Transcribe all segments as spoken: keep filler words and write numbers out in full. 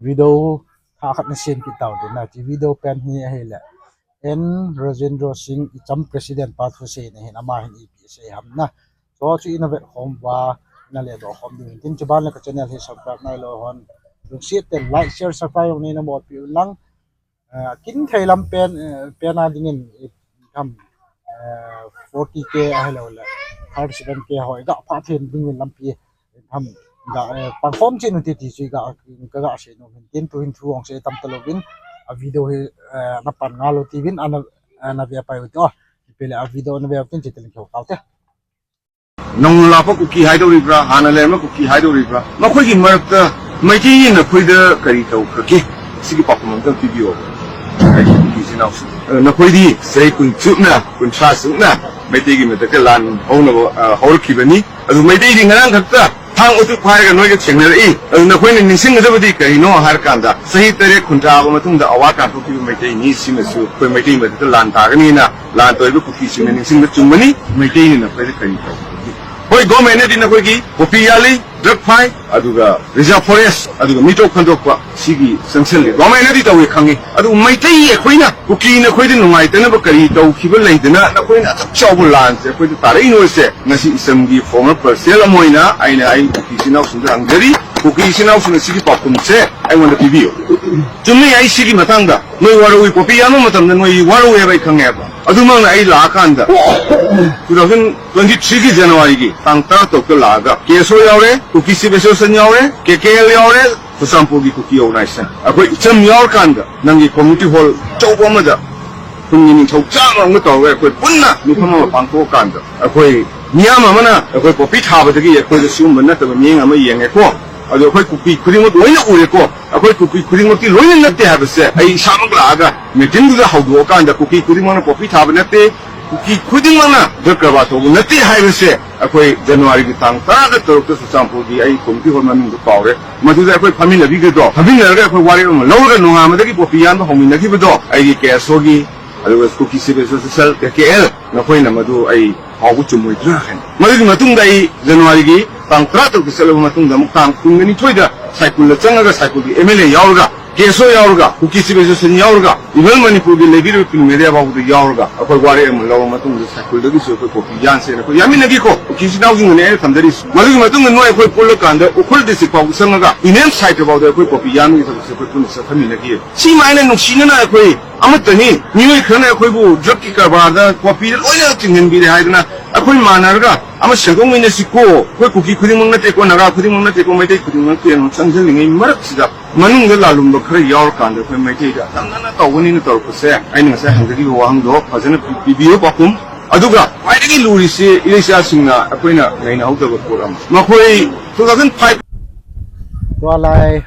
video thah khat na sem kit tau tin na, hiche video pen hi ahile, N Rajendra Singh, icham president pa thusei na hin, ama hin ipi asei ham na. Chu chu ina vet khom uva, ina ledoh khom ding hin tin, chuban le ka channel hi subscribe nailou hon, lungset tah in like, share, subscribe jong neina bolpeh un lang. Ah, kin thei lam pen, eh, pen a dingin, eh, tham, eh, forty K ahilou le, thirty-seven K ho iga phah thei dingin lampi, eh, tham, ga, eh, pang khom chet un ti ti chu iga, kaga sei nom hin tin, tu hin thu hung sei tam talou vin, a video hi, eh, na pan ngal u ti vin, ana, ana ve pai u te. Oh, ipi le a video na ve u tin, hiche tah in kihou tau te. ꯅꯧꯅ ꯂꯥꯛꯄ ꯀꯨꯀꯤ ꯍꯥꯏꯗꯧꯔꯤꯕ꯭ꯔꯥ, ꯍꯥꯟꯅ ꯂꯩꯔꯝꯕ ꯀꯨꯀꯤ ꯍꯥꯏꯗꯧꯔꯤꯕ꯭ꯔꯥ, ꯃꯈꯣꯏꯒꯤ ꯃꯔꯛꯇ ꯃꯩꯇꯩꯅ ꯅꯈꯣꯏꯗ ꯀꯔꯤ ꯇꯧꯈ꯭ꯔꯒꯦ? ꯁꯤꯒꯤ ꯄꯥꯎꯈꯨꯝ ꯑꯝꯇꯪ ꯄꯤꯕꯤꯌꯣ꯫ ꯑꯩꯒꯤ ꯀꯨꯀꯤ ꯏꯆꯤꯟ ꯏꯅꯥꯎꯁꯤꯡ, ꯑ, ꯅꯈꯣꯏꯗꯤ ꯆꯍꯤ ꯀꯨꯟ ꯆꯨꯞꯅ, ꯀꯨꯟꯊ꯭ꯔꯥ ꯆꯨꯞꯅ ꯃꯩꯇꯩꯒꯤ ꯃꯊꯛꯇ ꯂꯥꯟ ꯍꯧꯅꯕ, ꯑ, ꯍꯧꯔꯛꯈꯤꯕꯅꯤ꯫ ꯑꯗꯨ ꯃꯩꯇꯩꯗꯤ ꯉꯔꯥꯡ ꯈꯛꯇ ꯊꯥꯡ ꯎꯇꯨꯞ ꯄꯥꯏꯔꯒ ꯅꯣꯏꯒ ꯊꯦꯡꯅꯔꯛꯏ꯫ ꯑꯗꯨ ꯅꯈꯣꯏꯅ ꯅꯤꯡꯁꯤꯡꯒꯗꯕꯗꯤ ꯀꯔꯤꯅꯣ ꯍꯥꯏꯔꯀꯥꯟꯗ, ꯆꯍꯤ ꯇꯔꯦꯠ ꯈꯨꯟꯇꯥꯕ ꯃꯇꯨꯡꯗ ꯑꯋꯥ ꯇꯥꯟꯊꯣꯛꯈꯤꯕ ꯃꯩꯇꯩꯅꯤ꯫ ꯁꯤꯃꯁꯨ ꯑꯩꯈꯣꯏ ꯃꯩꯇꯩ ꯃꯊꯛꯇ ꯂꯥꯟ ꯇꯥꯒꯅꯤꯅ ꯂꯥꯟ ꯇꯧꯔꯤꯕ ꯀꯨꯀꯤꯁꯤꯡꯅ ꯅꯤꯡꯁꯤꯡꯕ ꯆꯨꯝꯕꯅꯤ꯫ ꯃꯩꯇꯩꯅ ꯅꯈꯣꯏꯗ ꯀꯔꯤ ꯇꯧꯈ꯭ꯔꯒꯦ? ꯍꯣꯏ, ꯒꯣꯔꯃꯦꯟꯅꯗꯤ ꯅꯈꯣꯏꯒꯤ ꯄꯣꯄꯤ ꯌꯥꯜꯂꯤ, ꯗ꯭ꯔꯒ ꯐꯥꯏ, ꯑꯗꯨꯒ ꯔꯤꯖꯥꯔꯚ ꯐꯣꯔꯦꯁ, ꯑꯗꯨꯒ ꯃꯤꯇꯣꯞ ꯈꯟꯗꯣꯛꯄ, ꯁꯤꯒꯤ ꯆꯪꯁꯤꯜꯂꯤ꯫ ꯒꯣꯔꯃꯦꯟꯅꯗꯤ ꯇꯧꯏ ꯈꯪꯉꯤ꯫ ꯑꯗꯨꯕꯨ ꯃꯩꯇꯩ ꯑꯩꯈꯣꯏꯅ ꯀꯨꯀꯤ ꯅꯈꯣꯏꯗ ꯅꯨꯡꯉꯥꯏꯇꯅꯕ ꯀꯔꯤ ꯇꯧꯈꯤꯕ ꯂꯩꯗꯅ ꯅꯈꯣꯏꯅ ꯑꯁꯨꯛ ꯆꯥꯎꯕ ꯂꯥꯟꯁꯦ ꯑꯩꯈꯣꯏꯗ ꯇꯥꯔꯛꯏꯅꯣꯁꯦ ꯉꯁꯤ ꯏꯆꯝꯒꯤ former president ꯑꯃ ꯑꯣꯏꯅ ꯑꯩꯅ ꯑꯩ ꯀꯨꯀꯤ ꯏꯆꯤꯟ ꯏꯅꯥꯎꯁꯤꯡꯗ ꯍꯪꯖꯔꯤ꯫ ꯀꯨꯀꯤ ꯏꯆꯤꯟ ꯏꯅꯥꯎꯁꯤꯡꯅ ꯁꯤꯒꯤ ꯄꯥꯎꯈꯨꯝꯁꯦ ꯑꯩꯉꯣꯟꯗ ꯄꯤꯕꯤꯌꯨ꯫ ꯆꯨꯝꯃꯤ, ꯑꯩ ꯁꯤꯒꯤ ꯃꯇꯥꯡꯗ ꯅꯣꯏ ꯋꯥꯔꯧꯏ, ꯄꯣꯄꯤ ꯌꯥꯟꯕ ꯃꯇꯝꯗ ꯅꯣꯏ ꯋꯥꯔꯧꯏ ꯍꯥꯏꯕ ꯑꯩ ꯈꯪꯉꯦꯕ꯫ ꯑꯗꯨꯃꯛꯅ ꯑꯩ ꯂꯥꯛꯑꯀꯥꯟꯗ two thousand twenty three ꯒꯤ January ꯒꯤ ꯇꯥꯡ ꯇꯔꯥ ꯇꯔꯨꯛꯇ ꯂꯥꯛꯑꯒ ꯀꯦ ꯑꯦꯁ ꯑꯣ ꯌꯥꯎꯔꯦ, ꯀꯨꯀꯤ ꯆꯤꯐ ꯑꯦꯁꯣꯁꯤꯌꯦꯁꯟ ꯌꯥꯎꯔꯦ, ꯀꯦ ꯀꯦ ꯑꯦꯜ ꯌꯥꯎꯔꯦ, ꯆꯨꯔꯆꯥꯟꯄꯨꯔꯒꯤ ꯀꯨꯀꯤ ꯑꯣꯔꯒꯅꯥꯏꯖꯦꯁꯟ, ꯑꯩꯈꯣꯏ ꯏꯆꯝ ꯌꯥꯎꯔꯀꯥꯟꯗ ꯅꯪꯒꯤ ꯀꯝꯃ꯭ꯌꯨꯅꯤꯇꯤ ꯍꯣꯜ ꯑꯆꯧꯕ ꯑꯃꯗ ꯈꯨꯟꯒꯤ ꯅꯤꯡꯊꯧ ꯆꯥꯝꯃ ꯑꯃꯒ ꯇꯧꯔꯒ ꯑꯩꯈꯣꯏ ꯄꯨꯟꯅ ꯃꯤꯐꯝ ꯑꯃ ꯄꯥꯡꯊꯣꯛꯑꯀꯥꯟꯗ ꯑꯩꯈꯣꯏ ꯃꯤꯌꯥꯝ ꯑꯃꯅ ꯑꯩꯈꯣꯏ ꯄꯣꯄꯤ ꯊꯥꯕꯗꯒꯤ ꯑꯩꯈꯣꯏꯗ ꯁꯤꯒꯨꯝꯕ ꯅꯠꯇꯕ ꯃꯤꯠꯌꯦꯡ ꯑꯃ ꯌꯦꯡꯉꯦꯀꯣ꯫ ꯑꯗꯨ ꯑꯩꯈꯣꯏ ꯀꯨꯀꯤ ꯈꯨꯗꯤꯡꯃꯛ ꯂꯣꯏꯅ ꯎꯔꯦꯀꯣ꯫ ꯑꯩꯈꯣꯏ ꯀꯨꯀꯤ ꯈꯨꯗꯤꯡꯃꯛꯇꯤ ꯂꯣꯏꯅ ꯅꯠꯇꯦ ꯍꯥꯏꯕꯁꯦ ꯑꯩ ꯏꯁꯥꯃꯛ ꯂꯥꯛꯑꯒ ꯃꯤꯇꯤꯡꯗꯨꯗ ꯍꯧꯗꯣꯛꯑꯀꯥꯟꯗ ꯀꯨꯀꯤ ꯈꯨꯗꯤꯡꯃꯛꯅ ꯄꯣꯄꯤ ꯊꯥꯕ ꯅꯠꯇꯦ, ꯀꯨꯀꯤ ꯈꯨꯗꯤꯡꯃꯛꯅ ꯗ꯭ꯔꯒ ꯀꯔꯕꯥꯔ ꯇꯧꯕ ꯅꯠꯇꯦ ꯍꯥꯏꯕꯁꯦ ꯑꯩꯈꯣꯏ ꯖꯅꯋꯥꯔꯤꯒꯤ ꯇꯥꯡ ꯇꯔꯥꯒ ꯇꯔꯨꯛꯇ ꯆꯨꯔꯆꯥꯟꯄꯨꯔꯒꯤ ꯑꯩ ꯀꯣꯃꯤꯇꯤ ꯍꯣꯜ ꯃꯃꯤꯡꯗꯣ ꯀꯥꯎꯔꯦ, ꯃꯗꯨꯗ ꯑꯩꯈꯣꯏ ꯐꯝꯃꯤꯟꯅꯈꯤꯕꯗꯣ, ꯐꯝꯃꯤꯟꯅꯔꯒ ꯑꯩꯈꯣꯏ ꯋꯥꯔꯦꯞ ꯑꯃ ꯂꯧꯔꯒ ꯅꯣꯡꯉꯥꯟꯕꯗꯒꯤ ꯄꯣꯄꯤ ꯌꯥꯟꯕ ꯍꯧꯃꯤꯟꯅꯈꯤꯕꯗꯣ ꯑꯩꯒꯤ ꯀꯦ ꯑꯦꯁ ꯑꯣꯒꯤ, ꯑꯗꯨꯒ cookie chief association, K K L, ꯅꯈꯣꯏꯅ ꯃꯗꯨ ꯑꯩ ꯐꯥꯎꯕ ꯆꯨꯝꯃꯣꯏꯗ꯭ꯔꯥ ꯍꯥꯏꯅ꯫ ꯃꯗꯨꯒꯤ ꯃꯇꯨꯡꯗ ꯑꯩ ꯖꯅꯋꯥꯔꯤꯒꯤ ꯇꯥꯡ ꯇꯔꯥ ꯇꯔꯨꯛꯇ ꯆꯠꯂꯕ ꯃꯇꯨꯡꯗ ꯑꯃꯨꯛ ꯇꯥꯡ ꯀꯨꯟꯒ ꯅꯤꯊꯣꯏꯗ ꯁꯥꯏꯀꯨꯜꯗ ꯆꯪꯉꯒ ꯁꯥꯏꯀꯨꯜꯒꯤ ꯑꯦꯝ ꯑꯦꯜ ꯑꯦ ꯌꯥꯎꯔꯒ, ꯀꯦ ꯑꯦꯁ ꯑꯣ ꯌꯥꯎꯔꯒ, ꯀꯨꯀꯤ ꯆꯤꯐ ꯑꯦꯁꯣꯁꯤꯌꯦꯁꯟ ꯌꯥꯎꯔꯒ, even ꯃꯅꯤꯄꯨꯔꯒꯤ ꯂꯩꯕꯤꯔꯤꯕ ꯄ꯭ꯂꯨꯃꯦꯔꯤꯌꯥ ꯐꯥꯎꯕꯗ ꯌꯥꯎꯔꯒ ꯑꯩꯈꯣꯏ ꯋꯥꯔꯦꯞ ꯑꯃ ꯂꯧꯔꯕ ꯃꯇꯨꯡꯗ ꯁꯥꯏꯀꯨꯜꯗꯒꯤꯁꯨ ꯑꯩꯈꯣꯏ ꯄꯣꯄꯤ ꯌꯥꯟꯁꯦꯅ ꯑꯩꯈꯣꯏ ꯌꯥꯟꯃꯤꯟꯅꯈꯤꯀꯣ꯫ ꯀꯨꯀꯤ ꯏꯆꯤꯟ ꯏꯅꯥꯎꯁꯤꯡꯗꯅꯦ ꯑꯩꯅ ꯊꯝꯖꯔꯤꯁꯤ꯫ ꯃꯗꯨꯒꯤ ꯃꯇꯨꯡꯗ ꯅꯣꯏ ꯑꯩꯈꯣꯏ ꯄꯨꯜꯂꯀꯥꯟꯗ ꯎꯈ꯭ꯔꯨꯜ ꯗꯤꯁꯇ꯭ꯔꯤꯛ ꯐꯥꯎꯕ ꯆꯪꯉꯒ ꯌꯨꯅꯤꯌꯟ ꯁꯥꯏꯠꯇ ꯐꯥꯎꯗ ꯑꯩꯈꯣꯏ ꯄꯣꯄꯤ ꯌꯥꯟꯕꯒꯤ ꯊꯕꯛꯁꯦ ꯑꯩꯈꯣꯏ ꯄꯨꯟꯅ ꯆꯠꯊꯃꯤꯟꯅꯈꯤ꯫ ꯁꯤꯃꯥꯏꯅ ꯅꯨꯡꯁꯤꯅꯅ ꯑꯩꯈꯣꯏ ꯑꯃꯠꯇꯅꯤ꯫ ꯃꯤꯑꯣꯏ ꯈꯔꯅ ꯑꯩꯈꯣꯏꯕꯨ ꯗ꯭ꯔꯒꯀꯤ ꯀꯔꯕꯥꯔꯗ, ꯄꯣꯄꯤꯗ ꯂꯣꯏꯅ ꯆꯤꯡꯍꯟꯕꯤꯔꯦ ꯍꯥꯏꯗꯅ ꯑꯩꯈꯣꯏ ꯃꯥꯟꯅꯔꯒ ꯑꯃ ꯁꯦꯝꯗꯣꯛꯃꯤꯟꯅꯁꯤꯀꯣ꯫ ꯑꯩꯈꯣꯏ ꯀꯨꯀꯤ ꯈꯨꯗꯤꯡꯃꯛ ꯅꯠꯇꯦꯀꯣ, ꯅꯥꯒꯥ ꯈꯨꯗꯤꯡꯃꯛ ꯅꯠꯇꯦꯀꯣ, ꯃꯩꯇꯩ ꯈꯨꯗꯤꯡꯃꯛ ꯅꯠꯇꯦ꯫ ꯆꯪꯁꯤꯜꯂꯤꯉꯩ ꯃꯔꯛꯁꯤꯗ ꯃꯅꯨꯡꯗ ꯂꯥꯜꯂꯨꯝꯕ ꯈꯔ ꯌꯥꯎꯔꯀꯥꯟꯗ ꯑꯩꯈꯣꯏ ꯃꯩꯇꯩꯗ ꯑꯇꯝꯅꯅ ꯇꯧꯒꯅꯤꯅ ꯇꯧꯔꯛꯄꯁꯦ ꯑꯩꯅ ꯉꯁꯥꯏ ꯍꯪꯖꯈꯤꯕ ꯋꯥꯍꯪꯗꯣ ꯐꯖꯅ ꯄꯤ-, ꯄꯤꯕꯤꯌꯨ ꯄꯥꯎꯈꯨꯝ꯫ ꯑꯗꯨꯒ ꯈ꯭ꯋꯥꯏꯗꯒꯤ ꯂꯨꯔꯤꯁꯤ ꯏꯔꯩꯆꯥꯁꯤꯡꯅ ꯑꯩꯈꯣꯏꯅ ꯅꯩꯅꯍꯧꯗꯕ ꯄꯣꯠ ꯑꯃ, ꯃꯈꯣꯏ two thousand five ꯇꯨꯂꯥꯏ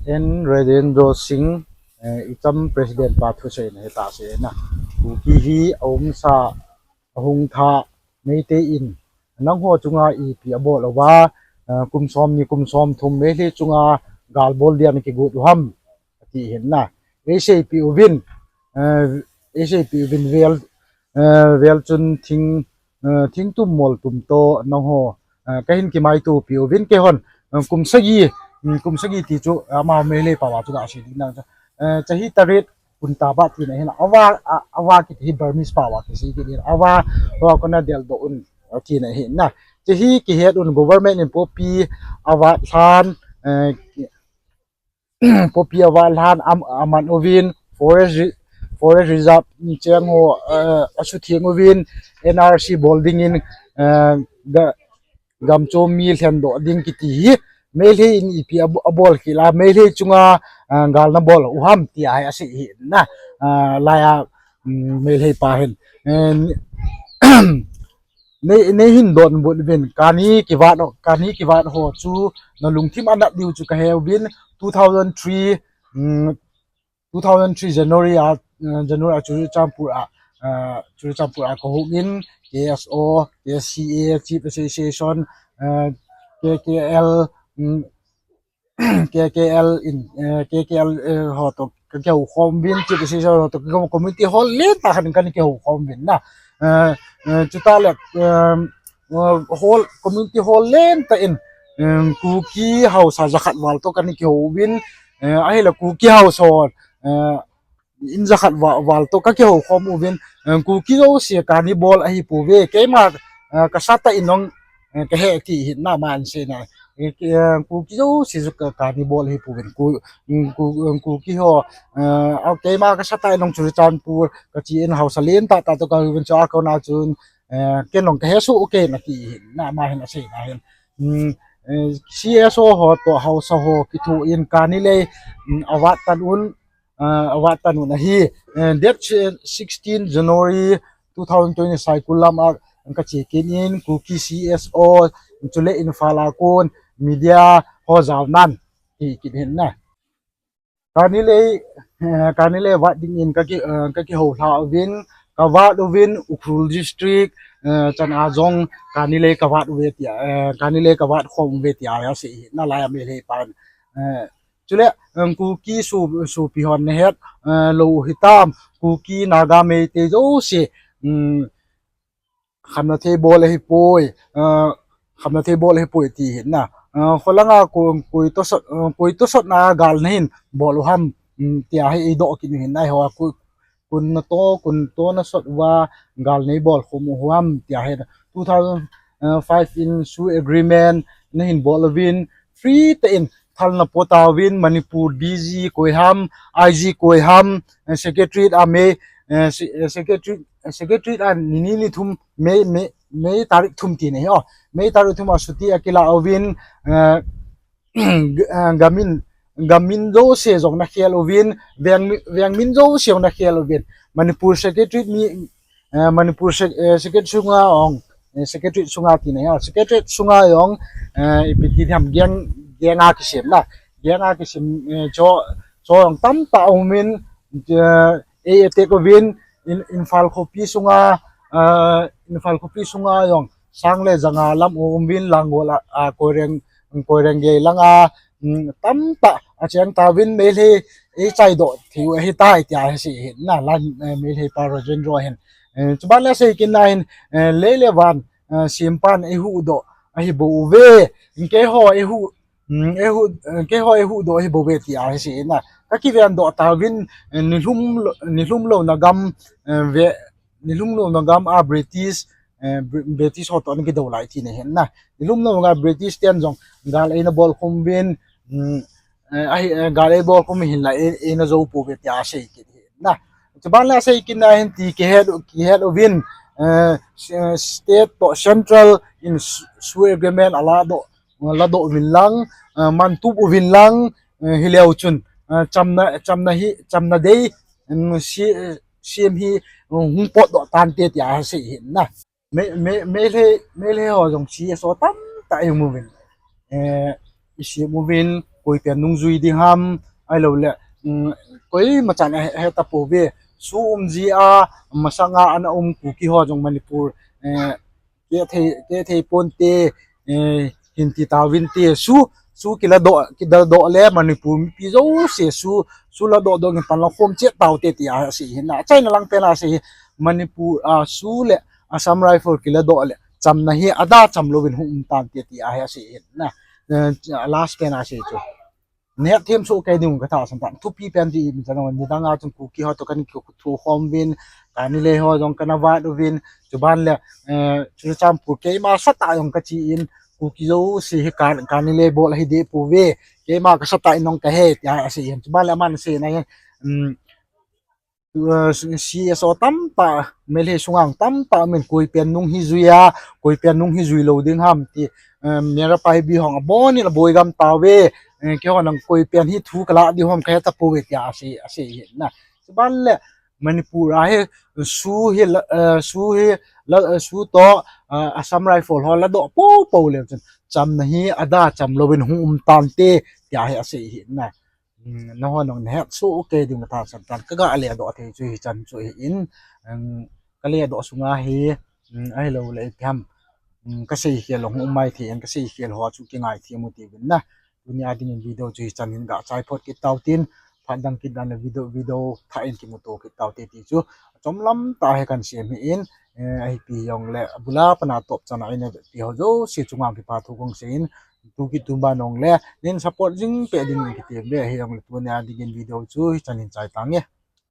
ꯑꯦꯟ ꯔꯦꯗꯦꯟꯗ꯭ꯔꯣ ꯁꯤꯡ, ꯑꯦ, ꯏꯆꯝ president ꯄꯥ ꯊꯨꯁꯦꯅ ꯍꯦ ꯇꯥꯁꯦꯅ꯫ ꯀꯨꯀꯤ ꯍꯤ ꯑꯍꯨꯝ ꯁꯥ ꯑꯍꯨꯝ ꯊꯥ ꯃꯩꯇꯩ ꯏꯟ ꯅꯪꯍꯣ ꯆꯨꯉꯥ ꯏ ꯄꯤ ꯑꯕꯣꯜ ꯑꯣꯕ, ꯑ, ꯀꯨꯝꯁꯣꯝ ꯅꯤ ꯀꯨꯝꯁꯣꯝ ꯊꯨꯝ ꯃꯦꯂꯤ ꯆꯨꯉꯥ ꯒꯥꯜꯕꯣꯜ ꯗꯤꯌꯥꯅ ꯀꯤꯒꯨꯠ ꯎꯍꯝ꯫ ꯑꯇꯤ ꯍꯦꯟꯅ ꯑꯦꯁꯦ ꯄꯤ ꯎꯕꯤꯟ, ꯑ, ꯑꯦꯁꯦ ꯄꯤ ꯎꯕꯤꯟ ꯔꯦꯜ, ꯑ, ꯔꯦꯜ ꯆꯨꯟ ꯊꯤꯡ, ꯑ, ꯊꯤꯡ ꯇꯨꯝ ꯃꯣꯜ ꯇꯨꯝ ꯇꯣ ꯅꯪꯍꯣ, ꯑ, ꯀꯍꯤꯟ ꯀꯤꯃꯥꯏ ꯇꯨ ꯄꯤ ꯎꯕꯤꯟ ꯀꯦꯍꯣꯟ, ꯑ, ꯀꯨꯝꯁꯒꯤ, ꯎꯝ, ꯀꯨꯝꯁꯒꯤ ꯇꯤꯆꯨ, ꯑ, ꯃꯥ ꯃꯦꯂꯦ ꯄꯥꯋꯥ ꯆꯨꯗ ꯑꯁꯤ ꯗꯤꯡ ꯅꯪ, ꯑ, ꯆꯍꯤ ꯇꯔꯦꯠ ꯀꯨꯟ ꯇꯥꯕ ꯇꯤꯅ ꯍꯦꯟꯅ ꯑꯋꯥ, ꯑ, ꯑꯋꯥ ꯀꯤ ꯇꯤ ꯕꯔꯃꯤꯁ ꯄꯥꯋꯥ ꯀꯤ ꯁꯤ ꯀꯤ ꯗꯤꯅ ꯑꯋꯥ, ꯑꯋꯥ ꯀꯣꯅ ꯗꯦꯜ ꯗꯣ ꯎꯟ, ꯑ, ꯇꯤꯅ ꯍꯦꯟꯅ꯫ ꯆꯍꯤ ꯀꯤ ꯍꯦꯠ ꯎꯟ ꯒꯣꯚꯔꯃꯦꯟꯠ ꯏꯟ ꯄꯣꯄꯤ ꯑꯋꯥ ꯁꯥꯟ, ꯑ, ꯄꯣꯄꯤ ꯑꯋꯥ ꯂꯥꯟ ꯑꯝ-, ꯑꯃꯟ ꯎꯕꯤꯟ, forest re-, forest reserve ꯆꯦꯡ ꯍꯣ, ꯑ, ꯑꯁꯨ ꯊꯦꯡ ꯎꯕꯤꯟ, N R C ꯕꯣꯜꯗꯤꯡ ꯏꯟ, ꯑ, ꯒ-, ꯒꯝꯆꯣꯝ ꯃꯤ ꯂꯦꯟꯗꯣ ꯗꯤꯡ ꯀꯤꯇꯤ ꯍꯤ, ꯃꯦꯂꯦ ꯏꯟ ꯏ ꯄꯤ ꯑꯕ-, ꯑꯕꯣꯜ ꯀꯤꯂꯥ, ꯃꯦꯂꯦ ꯆꯨꯉꯥ, ꯑ, ꯒꯥꯜꯅ ꯕꯣꯜ ꯎꯍꯝ ꯇꯤ ꯍꯥꯏ ꯑꯁꯤ ꯍꯤꯅ, ꯑ, ꯂꯥꯏꯌꯥ, ꯎꯝ, ꯃꯦꯂꯦ ꯄꯥ ꯍꯤꯟ, ꯑ, ꯅꯦ, ꯅꯦ ꯍꯤꯟ ꯗꯣꯟ ꯕꯨꯠ ꯕꯤꯟ, ꯀꯥꯅꯤ ꯀꯤꯕꯥꯠ, ꯀꯥꯅꯤ ꯀꯤꯕꯥꯠ ꯍꯣ ꯆꯨ, ꯅ ꯂꯨꯡꯊꯤꯝ ꯑꯅꯠ ꯗꯤꯎ ꯆꯨ ꯀꯍꯦ bean, two thousand three, um, two thousand three January a, uh, January a Churachandpur a, uh, Churachandpur a kahung in, K S O, K C A, Chief Association, uh, K K L, um, K K L in, uh, K K L, uh, ho to, ka kihou khom vin, Chief Association ho to, ka community hall len tah khat in ka kihou khom vin na. Uh, uh, chuta le, um, uh, hall, community hall len tah in, Kuki haosa jakhat val toh kana kihou uvin, ahile Kuki haosa in jakhat val toh kakihou khom uvin, Kuki jouse kani bol ahipouve, keima kasatah in jong kahe ti hin ama aseina. Kuki jouse kani bol ahipouvin, Kuki ho, keima kasatah in jong Churachandpur kache in haosa lentah tah toh kahiuvin, chua kona chun ken jong kahesoh u kei nati hin ama hin aseina hin. CSO ho toh haosa ho kithoin kani lei avat tan un, avat tan un ahi. Date sixteen January two thousand twenty Saikul lam a kache kit in Kuki CSO chule Imphal a kon media ho jaonan ti kit hin na. Kani lei, kani lei vat dingin kakihou lha uvin, kavat uvin Ukhrul District chan a jong kani lei kavat uve tia, kani lei kavat khom uve tia asei hi nalai a Meitei pan. Chule Kuki sopi hon nahet lou hitam, Kuki Naga Meitei jouse khamna thei bol ahipoi, khamna thei bol ahipoi ti hin na. Kholanga koi tosot na gal nahin bol u ham tia hi eidoh kit u hin na, eiho a koi, koi na to, koi to nasot uva gal neibol khom u ham tia hi two thousand five in SoO Agreement nahin bol uvin, free tah in thal napo tauvin, Manipur DG koi ham, IG koi ham, Secretariat a May, Secretariat, Secretariat a nini nithum May, May, May tarik thum ti nahi o, May tarik thum a chuti akila uvin, gamin, gamin jouse jong nakhel uvin, veng, veng min jouse jong nakhel uvin, Manipur Secretariat mi, Manipur Secretariat sunga jong, Secretariat sunga ti nahi o, Secretariat sunga jong ipi ti ham, gang, gang a kisem la, gang a kisem, chu, chu jong tamtah umin, ei attack uvin, Imphal khopi sunga, Imphal khopi sunga jong sang le janga lam uvin, Langol a, Koireng, Koireng gei langa tamtah acheng tauvin, Meitei eichaidoh thei u ahitai tia asei hin na, Meitei pa Rajendra hin. Chuban le asei kit na hin, lei le van sempan eihuhdoh ahibouve, keiho eihuh, keiho eihuhdoh ahibouve tia asei hin na. Kakivendoh tauvin, nilhum, nilhum louna gam, ve, nilhum louna gam a British, British ho toh ana kidou lai ti nahin na. Nilhum louna gam British ten jong gal eina bolkhum uvin, ahi, gal eibolkhum hinla eina jou pouve tia asei kit hin na. Chuban le asei kit na hin ti kihet, kihet uvin, state toh central in SoO Agreement aladoh, ladoh uvin lang, mantup uvin lang, hileu chun chamna, chamna hi, chamna dei, CM hi hung potdoh tante tia asei hin na. Meitei, Meitei ho jong CSO tamtah ium uvin, isem uvin, koi pen nungjui ding ham, ahilouleh koimachan ahe tapouve. SoO umji a masanga ana um Kuki ho jong Manipur kithei, kithei ponte, hin ti tauvinte, SoO, SoO kiladoh, kiladoh le Manipur mipi jouse SoO, SoO ladoh doh in panla khom chet taute tia asei hin na. Achaina lang pen a asei hi, Manipur a SoO le Assam Rifle kiladoh le chamna hi ada cham louvin hung um tante tia asei hin na. Last pen a asei chu nahet them soh kei ding katahsan tan. Thupi pen chu ipi ham, nidang a chun Kuki ho toh kana kithokhom uvin, kani lei ho jong kana vat uvin, chuban le Churachandpur keima sata jong kache in, Kuki jouse hi kani lei bol ahi deh pouve, keima kasatah in jong kahe tia asei hin. Chuban le aman aseina hin, CSO tamtah, Meitei sunga tamtah min koi pen nung hi jui a, koi pen nung hi jui lou ding ham ti, Mera Paibi hong abonin aboi gam tauve, keiho nang koi pen hi thu kalah ding ham kahe tapouve tia asei, asei hin na. Chuban le Manipur a hi SoO hi, SoO hi, SoO toh Assam Rifle ho ladoh poupou leu chun chamna hi ada cham louvin hung um tante tia hi asei hin na. Nahon jong nahet soh kei ding katahsan tan, kaga ledoh thei chu hichan chu ahin, kaledoh sunga hi, ahilouleh ipi ham, kasei khel jong hung um mai thei in, kasei khel ho chu kingai them u tiuvin na. Tunia dingin video chu hichan hin gachai phot kit tautin, phat dang kit dan le video, video thah in kimuto kit taute ti chu achomlam tah hi kahin sem ahin, ahipi jongle abula pat a atop chan a eina vetpi ho jouse chunga kipa thu kahung seiyin, Tu kit tu ban jongle nin support jing peh ding in kiti ve, hijongle tunia dingin video chu hichan in chai tange.